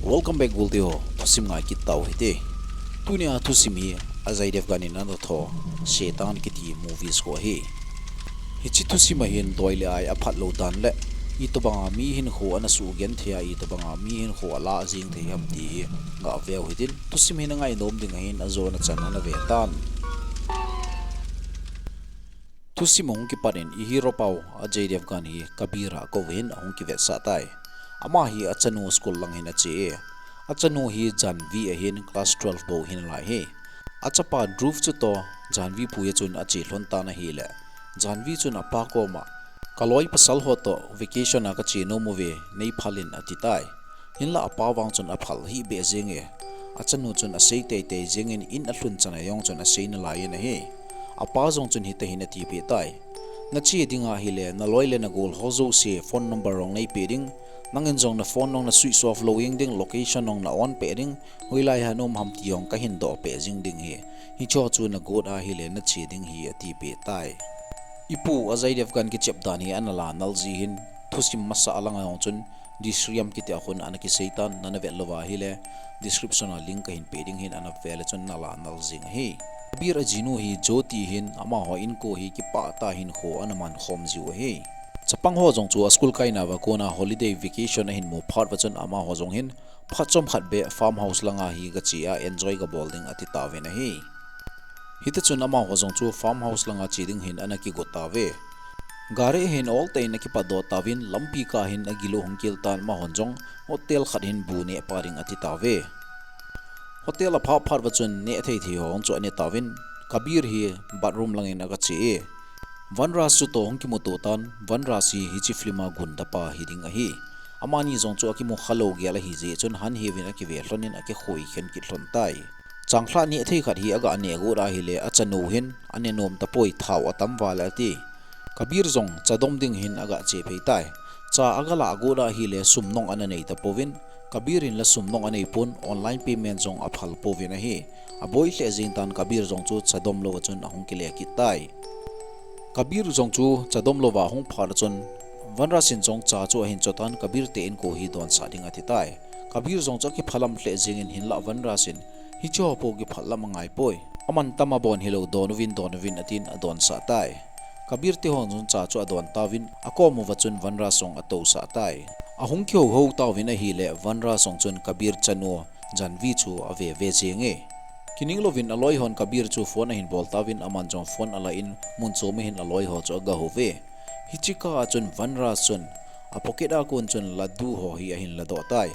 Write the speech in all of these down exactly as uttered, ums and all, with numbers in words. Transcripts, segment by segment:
Welcome back, golte ho. Thusim ngai kit tau hite. Tunia thusim hi Ajay Devgan in ana tho Shaitan kiti movies kho ahi. Hiche thusim a hin doi le ai aphat lou dan le itobanga mi hinkho ana sugenthei a, itobanga mi hinkho ala jing thei ham ti hi gaveu hitin, thusim hi na ngainom ding ahin ajona chan ana ve tan. Thusim ahung kipat in i hero pau Ajay Devgan hi Kabir a kou hin ahung kivetsah tai. Ama hi achanu school lang hin ache e. Achanu hi Janvi ahin class twelve bou hinalai hi. Achapa Dhruv chu toh Janvi pui a chun ache lhon tan ahile, Janvi chun apa koma, "Kaloi pasal ho toh vacation a kache nom uve, neiphal in," ati tai. Hinla apa vang chun aphal hih beh jenge. Achanu chun asei teitei jengin in alhun chan a jong chun asei nalai in ahi. Apa jong chun hitahin atipeh tai. Nache ding ahile, naloi le nagol ho jouse phone number jong neipeh ding. Nangin jong na phone jong na switch off lou jeng ding, location jong na on peh ding. Hoilai a na um ham ti jong kahin doh peh jing ding ahi. Hicheho chu nagot ahile nache ding ahi, atipeh tai. Ipu Ajay Devgan kichep dan hi ana lanal ji hin, thusim masa a lang a jong chun Drishyam kiti a khun ana kisei tan, nana vet lou va ahile description a link kahin peh ding ahin, ana vet le chun nala nal jing ahi. Kabir ajinu hi Jyoti hin amaho inko hi kipah tah a hinkho ana man khom jiu ahi. Chapang ho jong chu a school kaina uva kona holiday vacation ahin mu phat uva chun amaho jong hin phat chomkhat beh farmhouse langa hi gache a enjoy gabol ding ati tauvin ahi. Hiti chun amaho jong chu farmhouse langa che ding hin ana kigo tauve. Gari hin oltah in akipat doh tauvin, lampi kah hin agil u hung kel tan, amahon jong hotel khat hin bu neh pah ding ati tauve. Hotel aphah phat uva chun neh thei thei ho chu ane tauvin, Kabir hi bathroom langin agache e. Vanraj chu toh hung kimuto tan, Vanraj hi hiche film a gunda pa hiding ahi. Amani jong chu akimu khalou gel ahi jeh chun hanheuvin akive lhonin akikhoi khen kit lhon tai. Changlhah neh thei khat hi aga neh got ahile achanu hin ane nom tapoi, thao atam val e ati. Kabir jong cha dom ding hin aga che phei tai. Cha aga lah got ahile sum nong ana nei tapouvin, Kabir in la sum nong anei pon, online payment jong aphal pouvin ahi. Aboi lheh jeng tan, Kabir jong chu cha dom louva chun ahung kile kit tai. Kabir jong chu cha dom louva ahung phat a chun Vanraj in jong cha chu ahin cho tan, Kabir te inko hi donsah ding ati tai. Kabir jong chu akiphalam lheh jengin, hinlah Vanraj in hicheho po kiphalam angai poi. Aman tam abon hilou, don uvin, don uvin atin adonsah tai. Kabir te hon jong cha chu adon tauvin, akom uva chun Vanraj jong atousah tai. Ahung kihouhou tauvin ahile, Vanraj jong chun Kabir chanu Janvi chu ave ve jenge. Kining louvin aloi hon Kabir chu phone ahin bol tauvin, aman jong phone ala in mun chom a hin aloi ho chu agahou ve. Hiche kah a chun Vanraj chun a pocket a kon chun laddu ho hi ahin ladoh tai.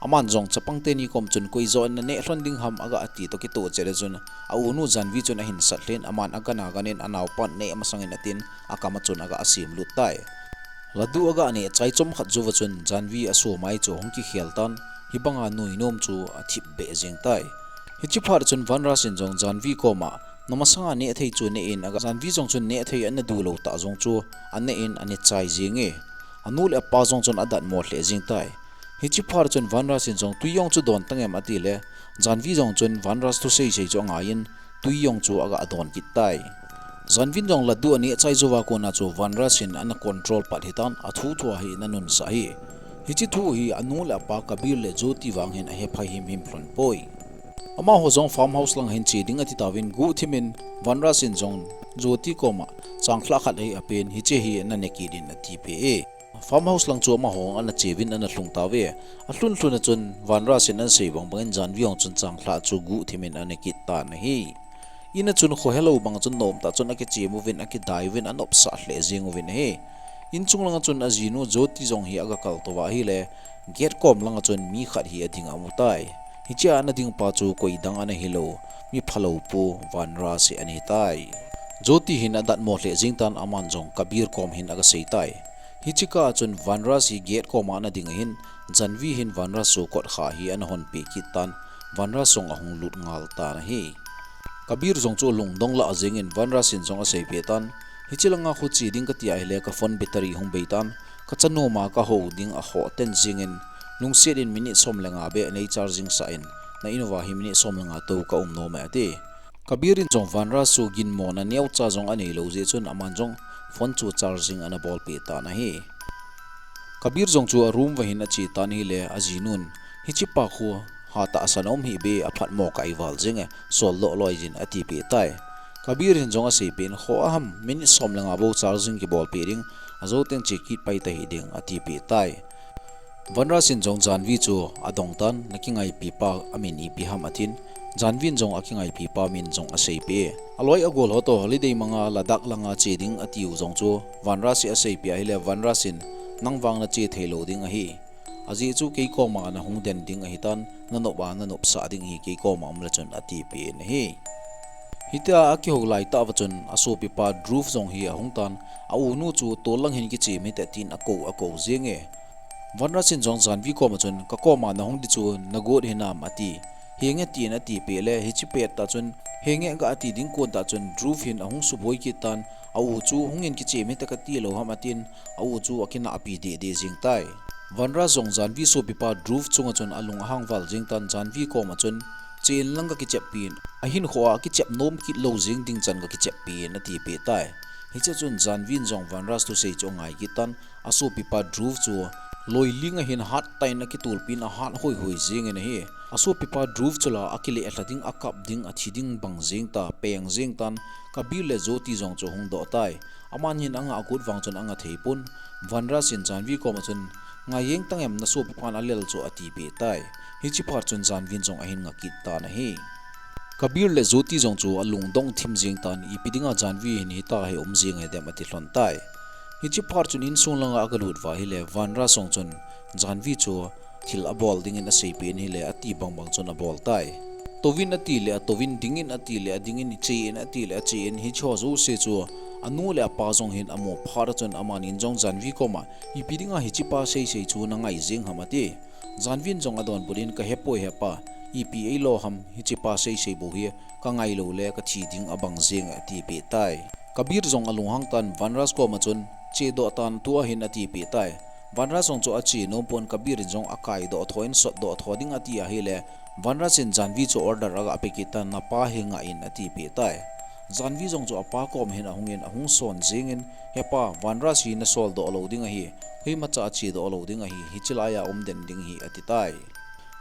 Aman jong chapang teni kom chun koi joh in naneh lhon ding ham aga ati toh kitoh chet a chun, a unu Janvi chun ahin sat lhin, aman agan aganin anaopan neh masangin atin, akam a chun aga asem lut tai. Laddu aga neh chai chomkhat jouva chun Janvi asomai chu ahung kikhel tan, hibanga nuinom chu athip beh jeng tai. Hiche phat a chun Vanraj in jong Janvi koma, na masanga neh thei chu neh in, aga Janvi jong chun neh thei ana du lou tah jong chu aneh in ane chai jenge. Anu le apa jong chun adatmo lheh jeng tai. Hiche phat a chun Vanraj in jong tui jong chu don tangem atile, Janvi jong chun Vanraj thusei sei chu angaiyin, tui jong chu aga adon kit tai. Janvi in jong laddu aneh chai jouva kona chu Vanraj in ana control pat hitan, athu thua hi ana nunsah hi. Hiche thu hi anu le apa Kabir le Jyoti vang hin ahephai himhim lhon poi. Amaho jong farmhouse lang hin che ding ati tauvin, guhthimin Vanraj in jong Jyoti koma changlhah khat hi apen, hiche hi nane kit in atipeh e. Farmhouse lang chu amaho ana cheuvin ana lhung tauve. Alhun lhun a chun Vanraj in ana sei bang bangin Janvi jong chun changlhah chu guhthimin ana kit tan ahi. In a chun khohelou bang chun nomtah chun akichem uvin, akidai uvin, anopsah lheh jeng uvin ahi. Inchung langa chun ajinu Jyoti jong hi aga kaltou va ahile, gate kom langa chun mi khat hi ading amu tai. Hichea ana ding pa chu koidang ana hilou, mi phalou pu Vanraj hi ana hitai. Jyoti hin adatmo lheh jeng tan, aman jong Kabir kom hin aga sei tai. Hiche kah a chun Vanraj hi gate koma ana ding ahin, Janvi hin Vanraj chu kotkhah hi ana honpeh kit tan, Vanraj jong ahung lut ngal tan ahi. Kabir jong chu alungdong lah jengin Vanraj in jong aseipeh tan, hiche langa khu che ding kati ahile ka phone battery hung bei tan, ka chanu ma kahou ding akhoh ten jengin, lungset in minute som le nga beh nei charging sah in, na in uva hi minute som le nga tou ka um nom e ati. Kabir in jong Vanraj chu ginmona neocha jong aneilou jeh chun aman jong phone chu charging ana bolpeh tan ahi. Kabir jong chu a room uva hin ache tan ahile, ajinun Hiche pa khu hatah a sana um hih be, aphat mo ka i val jing e, sol doh loi jin, ati peh tai. Kabir hin jong asei peh in, kho aham, minute som le nga bou charging kibol peh ding, ajo teng che kit pai ta hih ding, ati peh tai. Vanraj in jong Janvi chu adong tan, na kingaipi pa amin ipi ham atin, Janvi in jong akingaipi pa min jong asei peh e. Aloi agol ho toh holiday manga Ladakh langa che ding atiu jong chu Vanraj in asei peh ahile, Vanraj in nang vang na che thei lou ding ahi. Ajeh chu kei koma na hung den ding ahi tan, na nop a na nopsah ding hi kei koma um le chun ati peh in ahi. Hitia akihou lai tah uva chun asopipa Dhruv jong hi ahung tan, a u nu chu tol lang hin kichem hite tin akou, akou jing e. Vanraj in jong Janvi koma chun, ka koma na hung di chu na got hinam ati. Henge tin ati peh le, hiche pet tah chun, henge ga ati ding kon tah chun, Dhruv hin ahung suboi kit tan, a u chu hung in kichem hite kati lou ham atin, a u chu akinahpi deh deh jing tai. Vanraj jong Janvi sopipa Dhruv chunga chun alung ahang val jing tan, Janvi koma chun, che in lang ka kichep pin, ahinkho a kichep nom kit lou jing ding chan ka kichep pin ati peh tai. Hiche chun Janvi in jong Vanraj thusei chu angai kit tan, asopipa Dhruv chu loi ling ahin hat tah in akitulpin ahat hoi hoi jing in ahi. Asopipa Dhruv chu la akile lha ding, akap ding, athi ding bang jing ta, peng jing tan, Kabir le Jyoti jong chu hung doh tai. Aman hin anga agot vang chun anga thei pon. Vanraj in Janvi koma chun, ngai jeng tang em na sopipan alel chu ati peh tai. Hiche phat chun Janvi in jong ahin nga kit tan ahi. Kabir le Jyoti jong chu alungdong thim jing tan, ipi dinga Janvi hin hita hi um jing e dem ati lhon tai. Hiche phat chun insung langa aga lut uva ahile, Vanraj jong chun Janvi chu thil abol dingin asei peh in ahile, ati bang bang chun abol tai. Touvin ati le atouvin, dingin ati le adingin, che in ati le ache in, hiche ho jouse chu anu le apa jong hin amu phat a chun amani in jong Janvi koma, ipi dinga hiche pa sei sei chu na ngai jing ham ati. Janvi in jong adonbut in, ka hepoi hepa, ipi eilo ham, hiche pa sei sei bou hi ka ngai lou le ka thi ding abang jing e ati peh tai. Kabir jong alunghang tan, Vanraj koma chun, che doh tan tua hin ati peh tai. Vanraj jong chu ache nom pon, Kabir in jong akai doh tho in sot doh tho ding ati ahile, Vanraj in Janvi chu order aga pe kit tan, na pa hi nga in ati peh tai. Janvi jong chu apa kom hin ahung in ahung son jing in, hepa, Vanraj hi na sol doh lou ding ahi, hoimacha ache doh lou ding ahi, hiche lai a um den ding hi ati tai.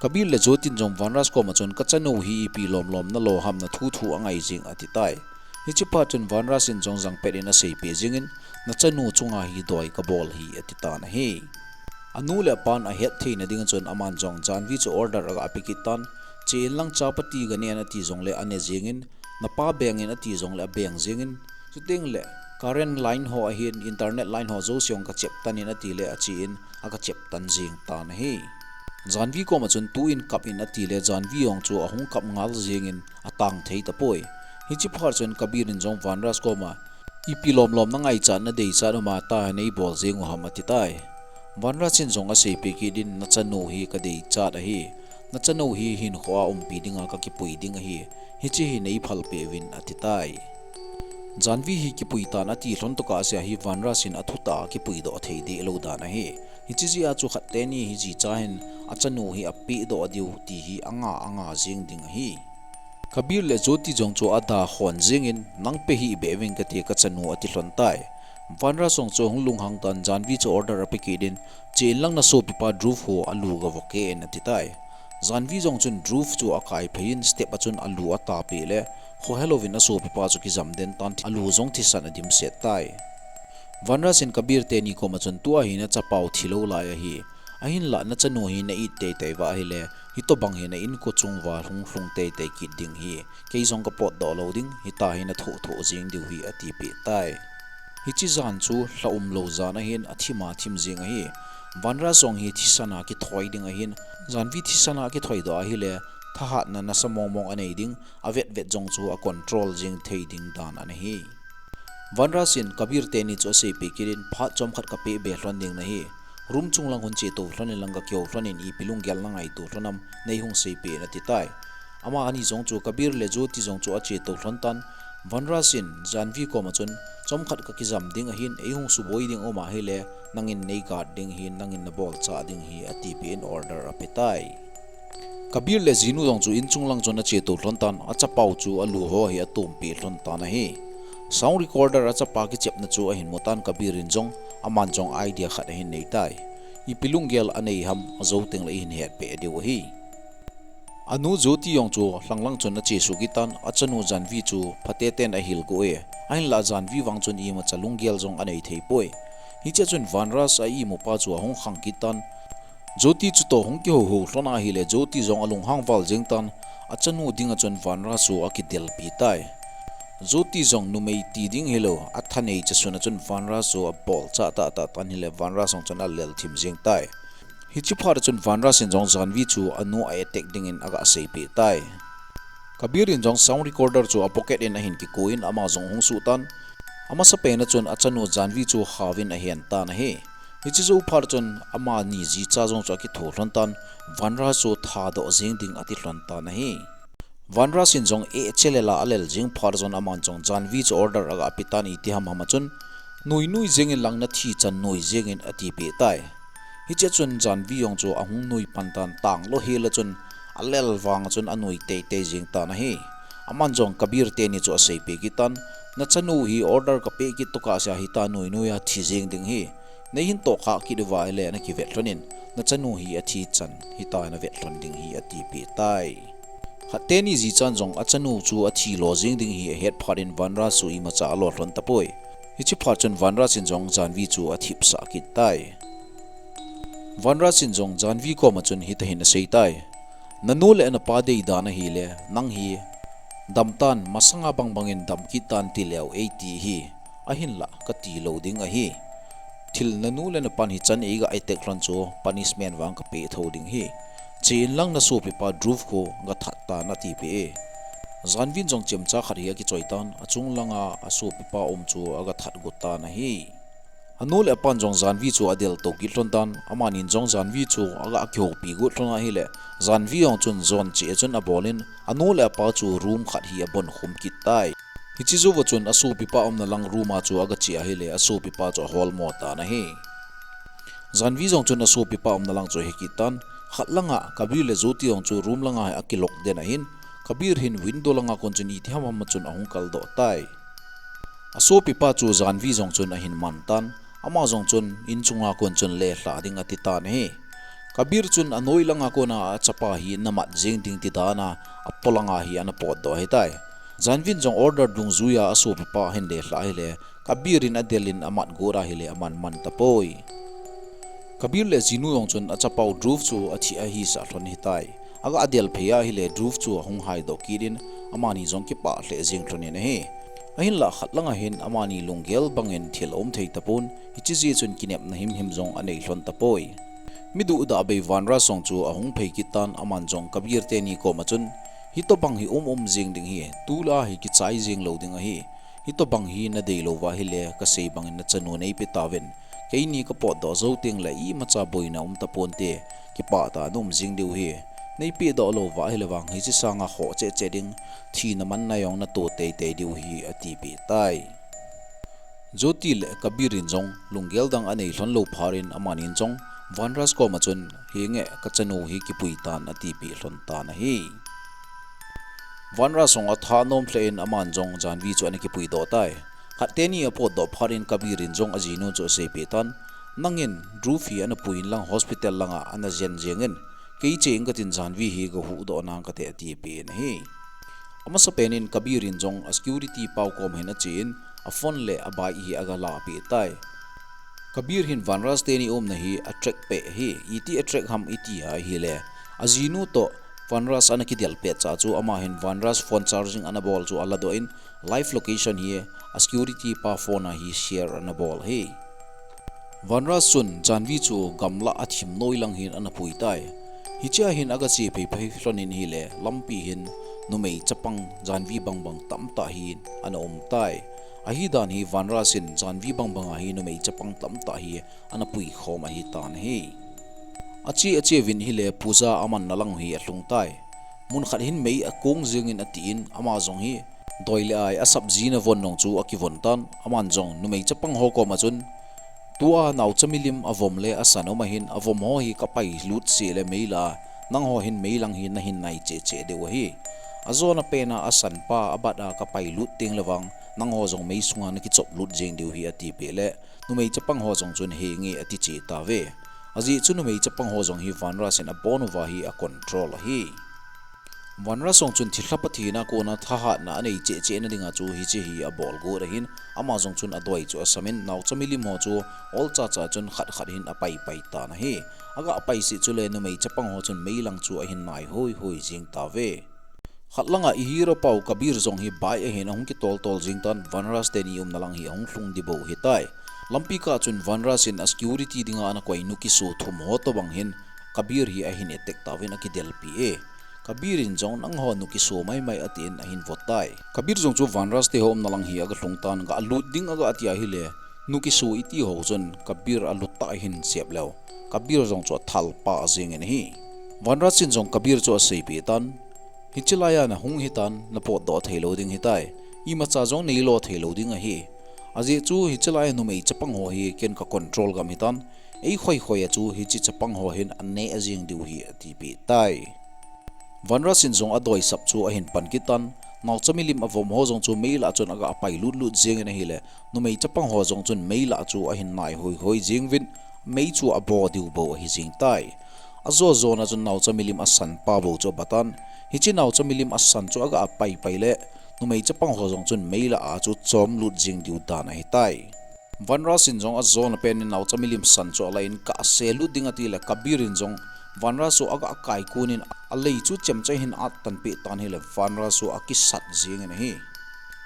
Kabir le Jyoti in jong Vanraj koma chun, ka chanu hi ipi lom lom na lo ham, na thu thu angai jing ati tai. Hiche phat chun Vanraj in jong jangpet in asei peh jing in, na chanu chunga hi doi ka bol hi ati tan ahi. Anu le apan ahet theina ding chun aman jong Janvi chu order aga pe kit tan, che in lang chapati ga nen ati jong le ane jing in, na pa beng in ati jong le abeng jing in, chuteng le current line ho ahin internet line ho jouse jong ka chep tan in ati le ache in aga chep tan jing tan ahi. Janvi koma chun tu in kap in ati le Janvi jong chu ahung kap ngal jing in atang thei tapoi. Hiche phat chun Kabir in jong Vanraj koma, ipi lom lom na ngaichat na deichat um a ta nei bol jing u ham ati tai. Vanraj in jong asei peh kit in, na chanu hi ka deichat ahi. Na chanu hi hinkho a umpi dinga ka kipui ding ahi. Hiche hi nei phal peh uvin ati tai. Janvi hi kipui tan ati lhon tokah a se ahi, Vanraj in athutah a kipui doh thei deh lou dan ahi. Hiche jeh a chu khat teni hi jicha hin achanu hi apeh doh diu ti hi anga anga jing ding ahi. Kabir le Jyoti jong chu ada khon jing in, nang pe hih beh uvin kati ka chanu ati lhon tai. Vanraj jong chu hung lunghang tan, Janvi chu order ape kit in, che in lang na sopipa Dhruv ho alu ga vo keh in ati tai. Janvi jong chun Dhruv chu akai phei in step a chun alu ata peh le, khohe louvin asopipa chu kijam den tan, alu jong thisan adimset tai. Vanraj in Kabir teni koma chun, tua hi na chapau thi lou lai ahi. Ahinlah na chanu hi na it teitei uva ahile, hitobang hi na inko chung uva hung lhung teitei kit ding hi. Kei jong ka potdoh lou ding, hita hi na thoh thoh jing diu hi ati peh tai. Hiche jan chu lha umlou jan ahin, athim a thim jing ahi. Vanraj jong hi thisan a kithoi ding ahin, Janvi thisan a kithoi doh ahile, thahatna nasa mong mong anei ding, avet vet jong chu a control jing thei ding dan ana hi. Vanraj in Kabir teni chu asei peh kit in, phat chomkhat ka peh be lhon ding nahi. Room chung lang hung che tou lhon in lang ka kihou lhon in ipi lunggel na ngaito lhon am nei hung sei peh in ati tai. Amani jong chu Kabir le Jyoti jong chu ache tou lhon tan. Vanraj in Janvi koma chun, chomkhat ka kijam ding ahin, ei hung suboi ding um ahile, nangin nei guard ding hi, nangin na bolchah ding hi ati peh in order ape tai. Kabir le jinu jong chu inchung lang chun ache tou lhon tan, achapau chu alu ho hi atom peh lhon tan ahi. Sound recorder achapa kichepna chu ahin mu tan Kabir in jong, aman jong idea khat ahin nei tai. ipi lunggel anei ham ajou tengle ihin hetpeh diu ahi. Anu Jyoti jong chu lhanglang chun achesuh kit tan, achanu Janvi chu phateten ahil got e. Ahinlah Janvi vang chun imacha lunggel jong anei thei poi. Hichea chun Vanraj a imupa chu ahung khang kit tan. Jyoti chutoh hung kihouhou lhon ahile Jyoti jong alunghang val jeng tan, achanu dinga chun Vanraj chu akidelpi tai. Jyoti jong numei ti ding hilou, athanei chasuna chun Vanraj chu abolchah tahtah tan ahile Vanraj jong chun alelthim jeng tai. Hiche phat chun Vanraj in jong Janvi chu anu a attack dingin aga seipeh tai. Kabir in jong sound recorder chu apocket in ahin kikoi in ama jong hung suh tan. Amasapen a chun achanu Janvi chu haovin ahen tan ahi. Hiche jou phat chun amani jicha jong chu akitho lhon tan, Vanraj chu thadoh jeng ding ati lhon tan ahi. Vanraj in jong eh che lela alel jeng phat chun aman jong Janvi chu order aga pe tan, iti hamham a chun, nuinui jengin lang nathi chan nui jengin atipeh tai. Hichea chun Janvi jong chu ahung nui pan tan, tanglou hela chun alel vang a chun anui teitei jeng tan ahi. Aman jong Kabir teni chu aseipeh kit tan, nachanu hi order kapeh kit tokah sea hita nuinui a thi jeng ding hi. Neihin tohkhah kit uva ahile nakivet lhon in, nachanu hi athi chan hita navet lhon ding hi atipeh tai. Khat teni jichan jong achanu chu athi lo jeng ding hi ahet phat in Vanraj chu imacha alo lhon tapoi. Hiche phat chun Vanraj in jong Janvi chu athipsah kit tai. Vanraj in jong Janvi koma chun hitahin asei tai. Nanu le napa deidan ahile, nang hi damtan, masanga bangbangin dam kit tan tileu eiti hi, ahinlah kati lou ding ahi. Thil nanu le napan hichan eiga attack lhon chu punishment vang kapeh thou ding hi. Che inlang nasopipa Dhruv khu gathat tan atipeh e. Janvi in jong chemcha khat hi akichoi tan, achung langa asopipa um chu agathat got tan ahi. Anu le apan jong Janvi chu adeltou kit lhon tan, amanin jong Janvi chu aga kihoupi got lhon ahile, Janvi jong chun jon cheh a chun abolin, anu le apa chu room khat hi abonkhum kit tai. Hiche jouva chun asopipa umna lang room a chu agache ahile, asopipa chu aholmo tan ahi. Janvi jong chun asopipa umna lang chu ahe kit tan, khat langa Kabir le Jyoti jong chu room langa hi akilock den ahin, Kabir hin window langa kon chun iti hamham a chun ahung kaldoh tai. Asopipa chu Janvi jong chun ahin man tan, ama jong chun inchunga kon chun lelhah ding ati tan ahi. Kabir chun anoi langa kona achapa hi namat jeng ding ti dana apolanga hi ana potdoh ahitai. Janvi in jong order dungjuiya asopipa ahin lelhah ahile, Kabir in adelin amat got ahile aman man tapoi. Kabir le ajinu jong chun achapau Dhruv chu athi ahisah lhon ahitai. Aga adel phei ahile Dhruv chu ahung haidoh kit in amani jong kipah lheh jeng lhon in ahi. Ahinlah khat langa hin amani lunggel bangin thil aum thei tapon, hiche jeh chun kinepna himhim jong anei lhon tapoi. Mi duhdah bei Vanraj jong chu ahung phei kit tan, aman jong Kabir teni koma chun, hitobang hi um um jeng ding hi, tulai hi kichai jeng lou ding ahi. Hitobang hi nadei louva ahile, kasei bangin nachanu neipe tauvin. Keini kapotdoh jou tengle imacha boina um taponte, kipah tah a naum jing diu hi. Neipehdoh louva ahile vang hiche sanga khoh cheh cheh ding, thina manna jong nato teitei diu hi atipeh tai. Jyoti le Kabir in jong lunggel dang anei lhon lou phat in amanin jong Vanraj koma chun, henge kachanu hi kipui tan atipeh lhon tan ahi. Vanraj jong atha nom lheh in aman jong Janvi chu ana kipuidoh tai. Khat teni apotdoh phat in Kabir in jong ajinu chu aseipeh tan, nangin Dhruv hi ana pui inlang hospital langa ana jen jengin, kei che inge katin Janvi hi gahuhdoh nange kati atipeh in ahi. Amasapen in Kabir in jong asecurity pau koma hin achen, aphone le abike hi aga lahpeh tai. Kabir hin Vanraj teni umna hi atrack peh ahi, iti atrack ham iti ahile, ajinu toh Vanraj ana kidel petcha chu ama hin Vanraj phone charging ana bol chu aladoh in, live location hi asecurity pa phone a hi share ana bol ahi. Vanraj chun Janvi chu gamlah athim noi lang hin ana pui tai. Hichea hin agache phei phei lhon in ahile, lampi hin numei chapang Janvi bangbang tamtah hi ana um tai. Ahidan hi Vanraj in Janvi bangbanga hi numei chapang tamtah hi ana puikhom ahitan ahi. Ache acheuvin ahile Pooja amanna lang hi alhung tai. Mun khat hin mei akong jengin atin, ama jong hi doi le ai asap jina von jong chu akivon tan, aman jong numei chapang ho koma chun, tua naocha milim avom le asan um ahin, avom ho hi kapailut seh le mei lah a, nangho hin meilang hi nahin nai cheh cheh diu ahi. Ajona pena asanpa abat a kapailut tengle vang, nangho jong mei sunga nakichoplut jeng diu hi atipeh le, numei chapang ho jong chun henge ati cheh tauve. Ajeh chu numei chapang ho jong hi Vanras in abon uva hi a control ahi. Vanras jong chun thilha Pathen a kona thahatna anei cheh cheh na dinga chu hiche hi abol got ahin, ama jong chun adoi chu asamin, naocha milim ho chu olcha cha chun khat khat hin apai pai tan ahi. Aga pai seh chule numei chapang ho chun meilang chu ahin nai hoi hoi jing tave. Khat langa i hero pau Kabir jong hi bike ahin ahung kitol tol jing tan, Vanras teni umna lang hi ahung lhung dibou hitai. Lampi kah chun Vanras in a security dinga ana koi nukiso thum ho tobang hin Kabir hi ahin attack tauvin akidelpi e. Kabir in jong nangho nukiso mai mai atin ahin vot tai. Kabir jong chu Vanras te ho umna lang hi aga lhung tan, ga lut ding aga tia hile, nukiso iti ho chun Kabir alut tah ahin sep leu, Kabir jong chu athal pah jengin ahi. Vanras in jong Kabir chu aseipeh tan, hiche laiya nahung hitan, napotdoh theilou ding hitai. Imacha jong neilo theilou ding ahi. Ajeh chu hiche laiya numei chapang ho hi ken ka control gam hitan, eikhoi khoi a chu hiche chapang ho hin aneh jeng diu hi, atipeh tai. Vanras in jong adoisap chu ahin pan kit tan, naocha milim avom ho jong chu meilah chun aga pai lut lut jengin ahile, numei chapang ho jong chun meilah chu ahin nai hoi hoi jeng uvin, mei chu abo diu bou ahi jeng tai. Ajo jona chun naocha milim asan pa bou chu aba tan. Hiche naocha milim asan chu aga pai pai le, numei chapang ho jong chun meilah a chu chom lut jeng diu dan ahitai. Vanras in jong ajona pen in naocha milim san chu alan, kase lut ding atile, Kabir in jong Vanras chu aga kaikun in alei chu chemcha hin atan peh tan hile, Vanras chu akisat jengin ahi.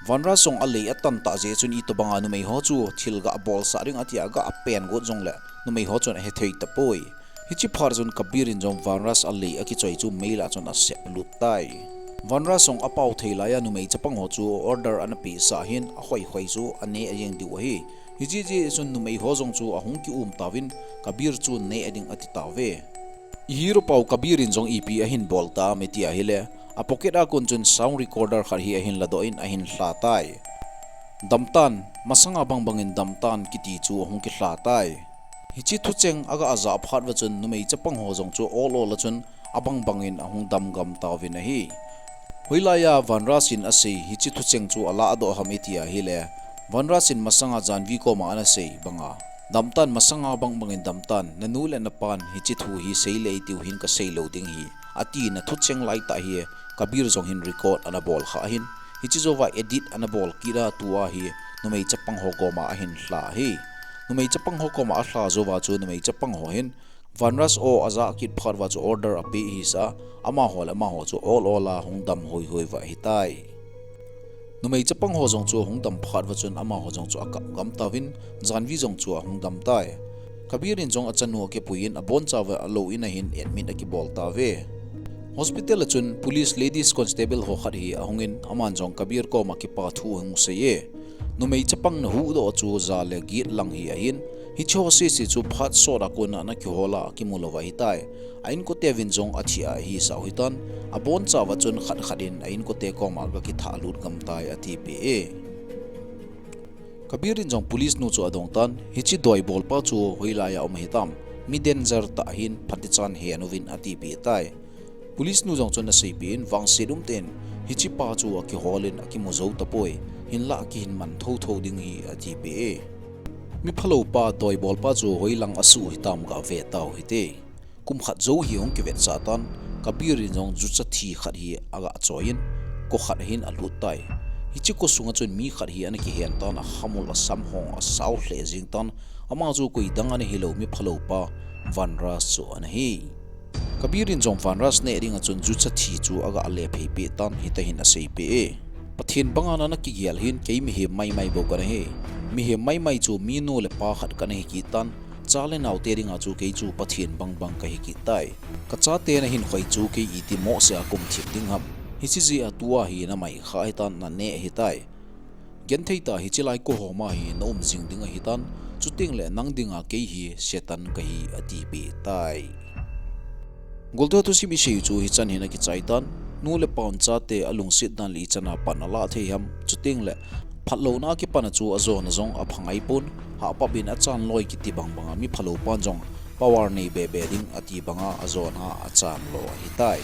Vanras jong alei atan tah jeh chun itobanga numei ho chu thil ga bolsah ding atia aga pen got jongle, numei ho chun ahethei tapoi. Hiche phat chun Kabir in jong Vanras alei akichoi chu meilah chun asep lut tai. Vanras jong apao thei laiya numei chapang ho chu order ana pehsah hin, akhoi khoi chu aneh jeng diu ahi. Hiche jeh chun numei ho jong chu ahung kium tauvin, Kabir chu neh ding ati tauve. I hero pau Kabir in jong ipi ahin bol tam iti ahile, a pocket a kon chun sound recorder khat hi ahin ladoh in ahin lha tai. Damtan, masanga bang bangin damtan kiti chu ahung kilha tai. Hiche thucheng aga ajah phat uva chun numei chapang ho jong chu ol ol a chun abang bangin ahung dam gam tauvin ahi. Hoilaiya Vanras in asei hiche thucheng chu aladoh ham iti ahile, Vanras in masanga Janvi koma ana sei banga, damtan, masanga bang bangin damtan, nanu le napan hiche thu hi seile eitiu hin kasei lou ding hi, atina thucheng laitah hi Kabir jong hin record ana bol kha ahin, hiche jouva edit ana bol kit a tua hi numei chapang ho koma ahin lha ahi. Numei chapang ho koma alha jouva chu numei chapang ho hin Vanras o ajah kit phat uva chu order apeh hisah a, amaho le amaho chu ol ol a hung dam hoi hoi uva ahitai. Numei chapang ho jong chu ahung dam phat uva chun amaho jong chu akap gam tauvin, Janvi jong chu ahung dam tai. Kabir in jong achanu akipui in abonchauva alou in a hin admit akibol tauve. Hospital a chun police ladies constable ho khat hi ahungin, aman jong Kabir koma kipa thu ahung sei e. Numei chapang nahuhdoh chu ja le get lang hi ahin, hiche ho sese chu phat sot a kona ana kihol a akimu louva ahitai. A inkote uvin jong athi a ahisah u ahitan, abonchauva chun khat khat in a inkote koma aga kithahlut gam tai atipeh e. Kabir in jong police nu chu adong tan, hiche doibolpa chu hoilaiya um ahitam, mi danger tah ahin phatechan hen uvin atipeh tai. Police nu jong chun aseipeh in, vangset umtah in hichepa chu akihol in akimu jou tapoi, hinlah akihin man thotho ding hi atipeh e. Mi phalou pa doibolpa chu hoilang asuh hitam gave tau hite. Kum khat jou hi ahung kivetsah tan, Kabir in jong jucha thi khat hi aga choiyin, ko khat ahin alut tai. Hiche ko sunga chun mi khat hi ana kihen tan, akhamul asamhong asao lheh jeng tan, ama chu koidang ana hilou mi phalou pa Vanras chu ana hi. Kabir in jong Vanras neh dinga chun jucha thi chu aga lephei peh tan, hitahin aseipeh e. Pathen banga nana kigel hin, kei mihem maimai bou kana hi. Mihem maimai chu minu le pa khat kana hi kit tan, cha le naote dinga chu kei chu Pathen bangbang kahi kit tai. Kachate nahin khoi chu kei iti mohseh a kum thip ding ham. Hiche jeh a tua hi namai kha ahitan, naneh ahitai. Genthei tah hiche lai kohoma hi naum jing ding ahitan, chutengle nang dinga kei hi Satan kahi atipeh tai. Golte thusim isei u chu hichan hin akichai tan, nu le pan chate alungset dan le ichan a pan alah thei ham, chutengle phatlouna akipan a chu ajona jong apha ngaipon, hahpap in achan loi kiti bangbanga mi phalou pan jong power nei bebe ding ati banga ajona achan lo ahitai.